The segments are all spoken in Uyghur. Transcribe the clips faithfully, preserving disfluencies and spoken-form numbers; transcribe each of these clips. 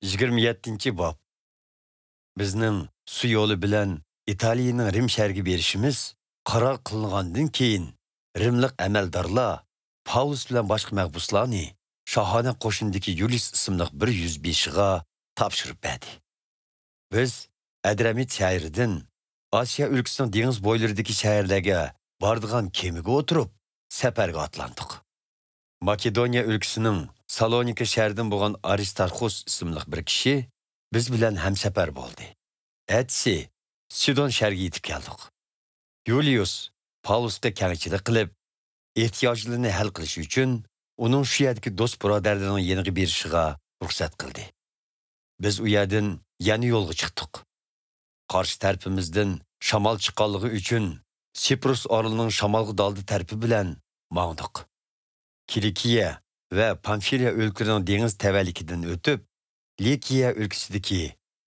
يىگىرمە يەتتىنچى باب. بىزنىڭ سۇ يولى بىلەن ئىتالىيىنىڭ رىم شەھىرىگە بېرىشىمىز قارار قىلىنغاندىن كېيىن، رىملىق ئەمەلدارلار پاۋلۇس بىلەن باشقا مەھبۇسلارنى شاھانە قوشۇندىكى يۇليۇس ئىسىملىق بىر يۈزبېشىغا تاپشۇرۇپ بەردى. بىز ئەدرەمىت شەھىرىدىن ئاسىيا ئۆلكىسىنىڭ دېڭىز بويلىرىدىكى شەھەرلەرگە بارىدىغان كېمىگە ئولتۇرۇپ، سەپەرگە ئاتلاندۇق. ماكېدونىيە ئۆلكىسىنىڭ سالونىكا شەھىرىدىن بولغان ئارىستارخۇس ئىسىملىق بىر كىشى بىز بىلەن ھەمسەپەر بولدى. ئەتىسى سىدون شەھىرىگە يېتىپ كەلدۇق. يۇليۇس پاۋلۇسقا كەڭچىلىك قىلىپ، ئېھتىياجلىرىنى ھەل قىلىش ئۈچۈن ئۇنىڭ شۇ يەردىكى دوست بۇرادەرلىرىنىڭ يېنىغا بېرىشىغا رۇخسەت قىلدى. بىز ئۇ يەردىن يەنە يولغا چىقتۇق. قارشى تەرىپىمىزدىن شامال چىققانلىقى ئۈچۈن، سىپرۇس ئارىلىنىڭ شامالغا دالدى تەرىپى بىلەن ماڭدۇق. كىلىكىيە ۋە پامفىلىيە ئۆلكىلىرىنىڭ دېڭىز تەۋەلىكىدىن ئۆتۈپ، لىكىيە ئۆلكىسىدىكى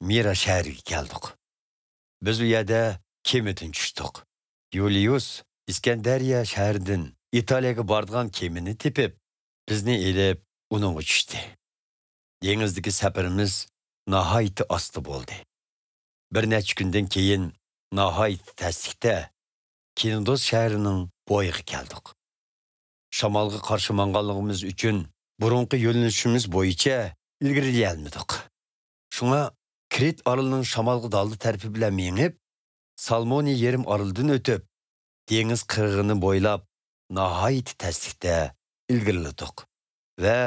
مىرا شەھىرىگە كەلدۇق. بىز ئۇ يەردە كېمىدىن چۈشتۇق. يۇليۇس ئىسكەندەرىيە شەھىرىدىن ئىتالىيەگە بارىدىغان كېمىنى تېپىپ، بىزنى ئېلىپ، ئۇنىڭغا چۈشتى. دېڭىزدىكى سەپىرىمىز ناھايىتى ئاستا بولدى. بىر نەچچە كۈندىن كېيىن ناھايىتى تەسلىكتە كىندوس شەھىرىنىڭ بويىغا كەلدۇق. شامالغا قارشى ماڭغانلىقىمىز ئۈچۈن بۇرۇنقى يۆنىلىشىمىز بويىچە ئىلگىرىلىيەلمىدۇق. شۇڭا كرېت ئارىلىنىڭ شامالغا دالدى تەرىپى بىلەن مېڭىپ، سالمونى يېرىم ئارىلىدىن ئۆتۈپ، دېڭىز قىرغىقىنى بويلاپ، ناھايىتى تەسلىكتە ئىلگىرىلىدۇق ۋە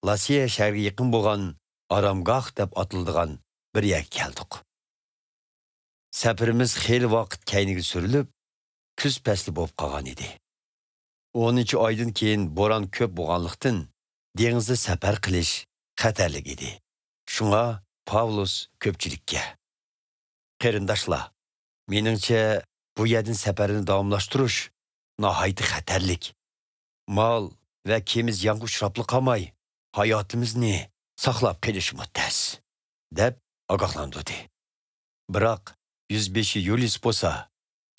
لاسىيە شەھىرىگە يېقىن بولغان ئارامگاھ دەپ ئاتىلىدىغان بىر يەرگە كەلدۇق. سەپىرىمىز خېلى ۋاقىت كەينىگە سۈرۈلۈپ، كۈز پەسلى بولۇپ قالغان ئىدى. ئونىنچى ئايدىن كېيىن بوران كۆپ بولغانلىقتىن، دېڭىزدا سەپەر قىلىش خەتەرلىك ئىدى. شۇڭا پاۋلۇس كۆپچىلىككە، «قېرىنداشلار، مېنىڭچە، بۇ يەردىن سەپەرنى داۋاملاشتۇرۇش ناھايىتى خەتەرلىك. مال ۋە كېمە زىيانغا ئۇچراپلا قالماي، ھاياتىمىزنى ساقلاپ قېلىشمۇ تەس» دەپ ئاگاھلاندۇردى. بىراق يۈزبېشى يۇليۇس بولسا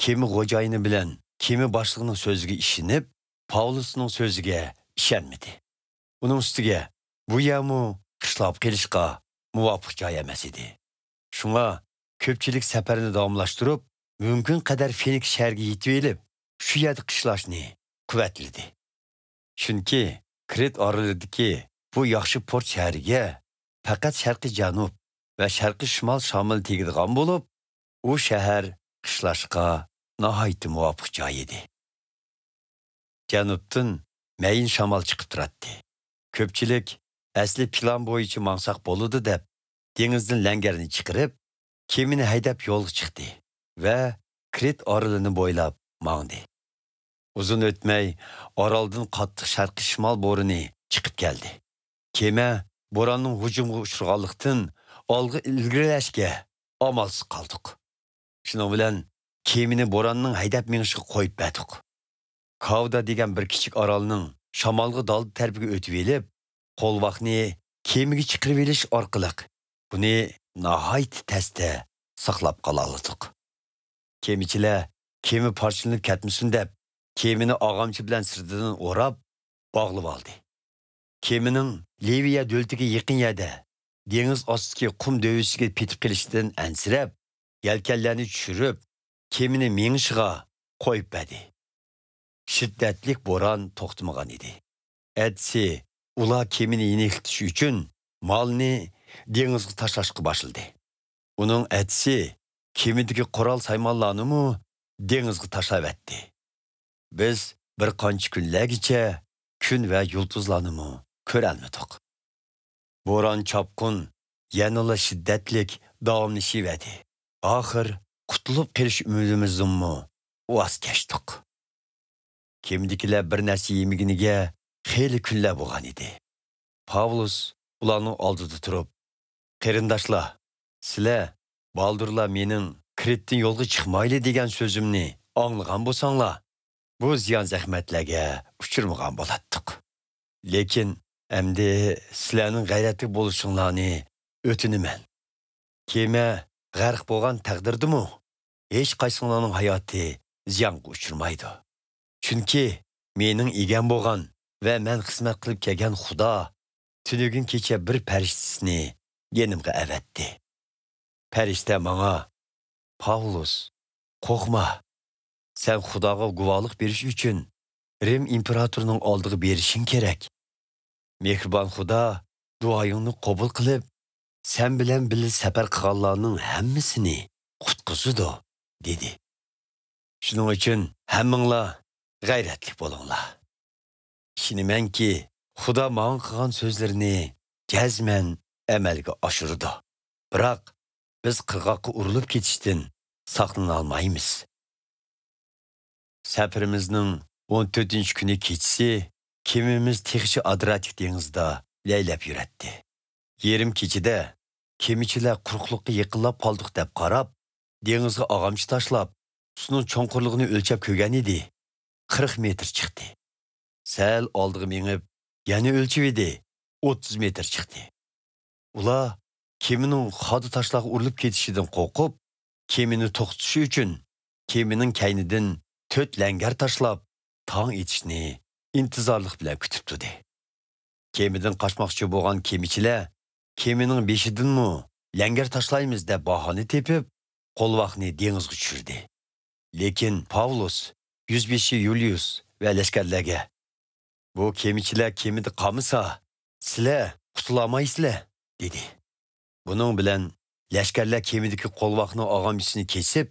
كېمە خوجايىنى بىلەن كېمە باشلىقىنىڭ سۆزىگە ئىشىنىپ، پاۋلۇسنىڭ سۆزىگە ئىشەنمىدى. ئۇنىڭ ئۈستىگە بۇ يەرمۇ قىشلاپ قېلىشقا مۇۋاپىق جاي ئەمەس ئىدى. شۇڭا كۆپچىلىك سەپەرنى داۋاملاشتۇرۇپ، مۇمكىن قەدەر فىنىك شەھىرىگە يېتىۋېلىپ، شۇ يەردە قىشلاشنى قۇۋۋەتلىدى. چۈنكى كرېت ئارىلىدىكى بۇ ياخشى پورت شەھىرىگە پەقەت شەرقىي جەنۇب ۋە شەرقىي شىمال شامىلى تېگىدىغان بولۇپ، ئۇ شەھەر قىشلاشقا ناھايىتى مۇۋاپىق جاي ئىدى. جەنۇبتىن مەيىن شامال چىقىپ تۇراتتى. كۆپچىلىك، «ئەسلى پىلان بويىچە ماڭساق بولىدۇ» دەپ، دېڭىزدىن لەڭگەرنى چىقىرىپ، كېمىنى ھەيدەپ يولغا چىقتى ۋە كرېت ئارىلىنى بويلاپ ماڭدى. ئۇزۇن ئۆتمەي، ئارالدىن قاتتىق شەرقىي شىمال بورىنى چىقىپ كەلدى. كېمە بوراننىڭ ھۇجۇمىغا ئۇچرىغانلىقتىن، ئالغا ئىلگىرىلەشكە ئامالسىز قالدۇق. شۇنىڭ بىلەن كېمىنى بوراننىڭ ھەيدەپ مېڭىشىغا قويۇپ بەردۇق. كاۋدا دېگەن بىر كىچىك ئارالنىڭ شامالغا دالدى تەرىپىگە ئۆتۈۋېلىپ، قولۋاقنى كېمىگە چىقىرىۋېلىش ئارقىلىق ئۇنى ناھايىتى تەستە ساقلاپ قالالىدۇق. كېمىچىلەر كېمە پارچىلىنىپ كەتمىسۇن دەپ، كېمىنى ئاغامچا بىلەن سىرتىدىن ئوراپ باغلىۋالدى. كېمىنىڭ لىۋىيە دۆلىتىگە يېقىن يەردە دېڭىز ئاستىدىكى قۇم دۆۋىسىگە پېتىپ قېلىشىدىن ئەنسىرەپ، يەلكەنلەرنى چۈشۈرۈپ، كېمىنى مېڭىشىغا قويۇپ بەردى. شىددەتلىك بوران توختىمىغان ئىدى. ئەتىسى ئۇلار كېمىنى يېنىكلىتىش ئۈچۈن مالنى دېڭىزغا تاشلاشقا باشلىدى. ئۇنىڭ ئەتىسى كېمىدىكى قورال سايمانلارنىمۇ دېڭىزغا تاشلاۋەتتى. بىز بىر قانچە كۈنلەرگىچە كۈن ۋە يۇلتۇزلارنىمۇ كۆرەلمىدۇق. بوران-چاپقۇن يەنىلا شىددەتلىك داۋاملىشىۋەردى. ئاخىر قۇتۇلۇپ قېلىش ئۈمىدىمىزدىنمۇ ۋاز كەچتۇق. كېمىدىكىلەر بىر نەرسە يېمىگىنىگە خېلى كۈنلەر بولغان ئىدى. پاۋلۇس ئۇلارنىڭ ئالدىدا تۇرۇپ، «قېرىنداشلار، سىلەر بالدۇرلا مېنىڭ كرېتتىن يولغا چىقمايلى دېگەن سۆزۈمنى ئاڭلىغان بولساڭلار، بۇ زىيان-زەخمەتلەرگە ئۇچرىمىغان بولاتتۇق. لېكىن ئەمدى سىلەرنىڭ غەيرەتلىك بولۇشۇڭلارنى ئۆتۈنىمەن. كېمە غەرق بولغان تەقدىردىمۇ، ھېچقايسىڭلارنىڭ ھاياتى زىيانغا ئۇچرىمايدۇ. چۈنكى مېنىڭ ئىگەم بولغان ۋە مەن خىزمەت قىلىپ كەلگەن خۇدا تۈنۈگۈن كېچە بىر پەرىشتىسىنى يېنىمغا ئەۋەتتى. پەرىشتە ماڭا، «پاۋلۇس، قورقما! سەن خۇداغا گۇۋاھلىق بېرىش ئۈچۈن رىم ئىمپېراتورىنىڭ ئالدىغا بېرىشىڭ كېرەك. مېھرىبان خۇدا دۇئايىڭنى قوبۇل قىلىپ، سەن بىلەن بىللە سەپەر قىلغانلارنىڭ ھەممىسىنى قۇتقۇزىدۇ» دېدى. شۇنىڭ ئۈچۈن ھەممىڭلار غەيرەتلىك بولۇڭلار. ئىشىنىمەنكى، خۇدا ماڭا قىلغان سۆزلىرىنى جەزمەن ئەمەلگە ئاشۇرىدۇ. بىراق، بىز قىرغاققا ئۇرۇلۇپ كېتىشتىن ساقلىنالمايمىز. سەپىرىمىزنىڭ ئون تۆتىنچى كۈنى كېچىسى كېمىمىز تېخىچە ئادرىئاتىك دېڭىزىدا لەيلەپ يۈرەتتى. يېرىم كېچىدە كېمىچىلەر قۇرۇقلۇققا يېقىنلاپ قالدۇق دەپ قاراپ، دېڭىزغا ئاغامچا تاشلاپ، سۇنىڭ چوڭقۇرلۇقىنى ئۆلچەپ كۆرگەنىدى. قىرىق مېتىر چىقتى. سەل ئالدىغا مېڭىپ، يەنە ئۆلچىۋىدى. ئوتتۇز مېتىر چىقتى. ئۇلار كېمىنىڭ خادا تاشلارغا ئۇرۇلۇپ كېتىشىدىن قورقۇپ، كېمىنى توختىتىش ئۈچۈن كېمىنىڭ كەينىدىن تۆت لەڭگەر تاشلاپ، تاڭ ئېتىشنى ئىنتىزارلىق بىلەن كۈتۈپ تۇردى. كېمىدىن قاچماقچى بولغان كېمىچىلەر كېمىنىڭ بېشىدىنمۇ لەڭگەر تاشلايمىز دەپ باھانە تېپىپ، قولۋاقنى دېڭىزغا چۈشۈردى. لېكىن پاۋلۇس يۈزبېشى يۇليۇس ۋە لەشكەرلەرگە، «بۇ كېمىچىلەر كېمىدە قالمىسا، سىلەر قۇتۇلالمايسىلەر» دېدى. بۇنىڭ بىلەن لەشكەرلەر كېمىدىكى قولۋاقنىڭ ئاغامچىسىنى كېسىپ،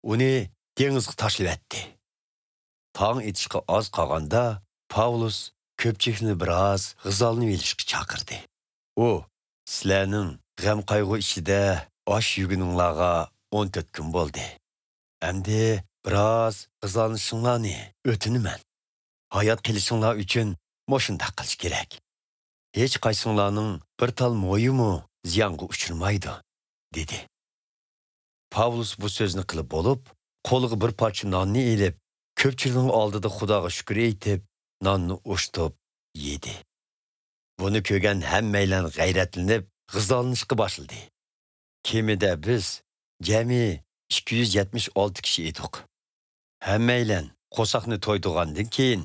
ئۇنى دېڭىزغا تاشلىۋەتتى. تاڭ ئېتىشقا ئاز قالغاندا پاۋلۇس كۆپچىلىكنى بىراز غىزالىنىۋېلىشقا چاقىردى. ئۇ، «سىلەرنىڭ غەم-قايغۇ ئىچىدە ئاش يېگىنىڭلارغا ئون تۆت كۈن بولدى. ئەمدى بىراز غىزالىنىشىڭلارنى ئۆتۈنىمەن. ھايات قېلىشىڭلار ئۈچۈن مۇشۇنداق قىلىش كېرەك. ھېچقايسىڭلارنىڭ بىر تال مويىمۇ زىيانغا ئۇچرىمايدۇ» دېدى. پاۋلۇس بۇ سۆزنى قىلىپ بولۇپ، قولىغا بىر پارچە ناننى ئېلىپ، كۆپچىلىكنىڭ ئالدىدا خۇداغا شۈكۈر ئېيتىپ، ناننى ئوشتۇپ يېدى. بۇنى كۆرگەن ھەممەيلەن غەيرەتلىنىپ، غىزالىنىشقا باشلىدى. كېمىدە بىز جەمئىي ئىككى يۈز يەتمىش ئالتە كىشى ئىدۇق. ھەممەيلەن قورساقنى تويدۇرغاندىن كېيىن،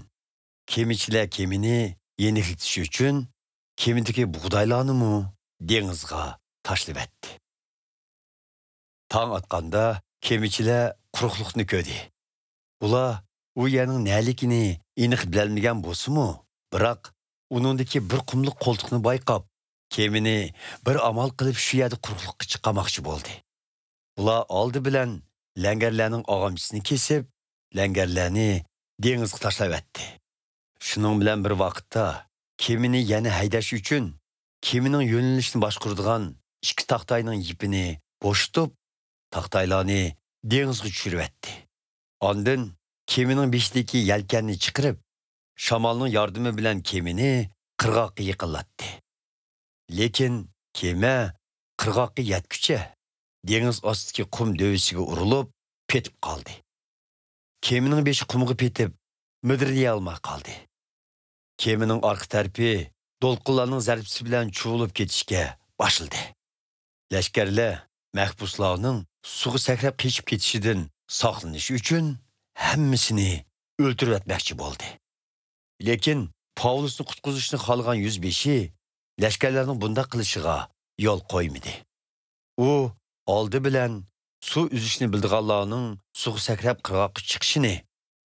كېمىچىلەر كېمىنى يېنىكلىتىش ئۈچۈن كېمىدىكى بۇغدايلارنىمۇ دېڭىزغا تاشلىۋەتتى. تاڭ ئاتقاندا كېمىچىلەر قۇرۇقلۇقنى كۆردى. ئۇلار ئۇ يەرنىڭ نەلىكىنى ئېنىق بىلەلمىگەن بولسىمۇ، بىراق ئۇنىڭدىكى بىر قۇملۇق قولتۇقنى بايقاپ، كېمىنى بىر ئامال قىلىپ شۇ يەردە قۇرۇقلۇققا چىقارماقچى بولدى. ئۇلار ئالدى بىلەن لەڭگەرلەرنىڭ ئاغامچىسىنى كېسىپ، لەڭگەرلەرنى دېڭىزغا تاشلاۋەتتى. شۇنىڭ بىلەن بىر ۋاقىتتا، كېمىنى يەنە ھەيدەش ئۈچۈن، كېمىنىڭ يۆنىلىشىنى باشقۇرىدىغان ئىككى تاختاينىڭ يىپىنى بوشىتىپ، تاختايلارنى دېڭىزغا چۈشۈرۈۋەتتى. ئاندىن كېمىنىڭ بېشىدىكى يەلكەننى چىقىرىپ، شامالنىڭ ياردىمى بىلەن كېمىنى قىرغاققا يېقىنلاتتى. لېكىن كېمە قىرغاققا يەتكۈچە دېڭىز ئاستىدىكى قۇم دۆۋىسىگە ئۇرۇلۇپ، پېتىپ قالدى. كېمىنىڭ بېشى قۇمغا پېتىپ، مىدىرلىيالماي قالدى. كېمىنىڭ ئارقا تەرىپى دولقۇنلارنىڭ زەربىسى بىلەن چۇۋۇلۇپ كېتىشكە باشلىدى. لەشكەرلەر مەھبۇسلارنىڭ سۇغا سەكرەپ قېچىپ كېتىشىدىن ساقلىنىش ئۈچۈن ھەممىسىنى ئۆلتۈرۈۋەتمەكچى بولدى. لېكىن پاۋلۇسنى قۇتقۇزۇشنى خالىغان يۈزبېشى لەشكەرلەرنىڭ بۇنداق قىلىشىغا يول قويمىدى. ئۇ ئالدى بىلەن سۇ ئۈزۈشنى بىلىدىغانلارنىڭ سۇغا سەكرەپ قىرغاققا چىقىشىنى،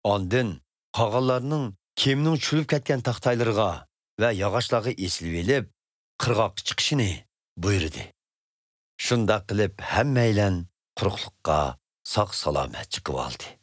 ئاندىن قالغانلارنىڭ كېمىنىڭ چۈشۈرۈپ كەتكەن تاختايلىرىغا ۋە ياغاچلارغا ئېسىلىۋېلىپ، قىرغاققا چىقىشىنى بۇيرۇدى. شۇنداق قىلىپ، ھەممەيلەن قۇرۇقلۇققا ساق-سالامەت چىقىۋالدى.